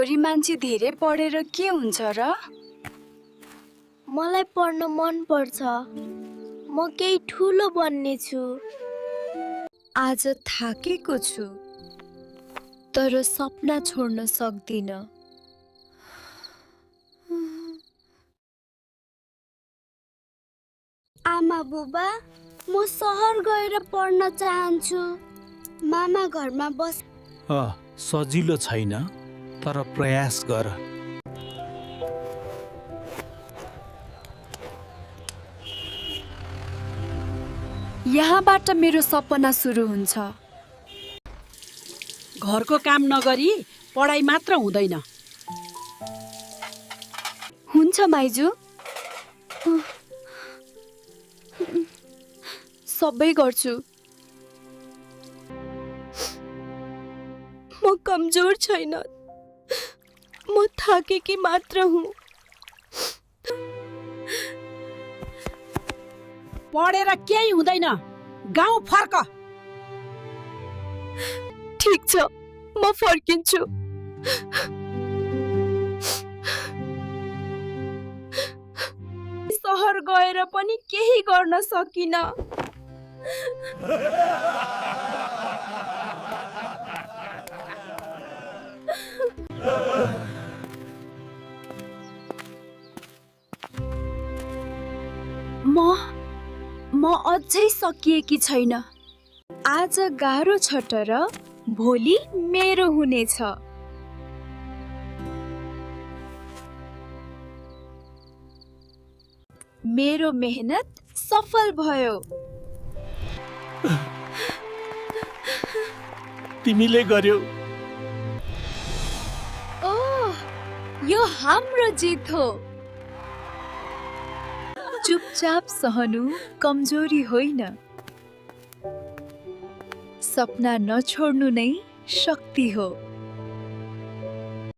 छोरी मान्छे धेरै पढेर के हुन्छ र? मलाई पढ्न मन पर्छ। म केही ठुलो बन्ने छु। आज थाकेको छु तर सपना छोड्न सक्दिन। आमा बुबा, म सहर गएर पढ्न चाहन्छु। मामा घरमा बस। सजिलो छैन तर प्रयास गर। यहाँबाट मेरो सपना सुरु हुन्छ। घरको काम नगरी पढाइ मात्र हुँदैन। हुन्छ माइजू, सबै गर्छु। म कमजोर छैन, म थाकेकी मात्र हुँ। पढेर केही हुँदैन, गाउँ फर्क। ठिक छ, म फर्किन्छु। सहर गएर पनि केही गर्न सकिन। म अझै सकिएकी छैन। आज गाह्रो छ तर भोलि मेरो हुनेछ। मेरो मेहनत सफल भयो। तिमीले गर्यौ। ओह, यो हाम्रो जित हो। चुपचाप सहनु कमजोरी होइन, सपना नछोड्नु नै शक्ति हो।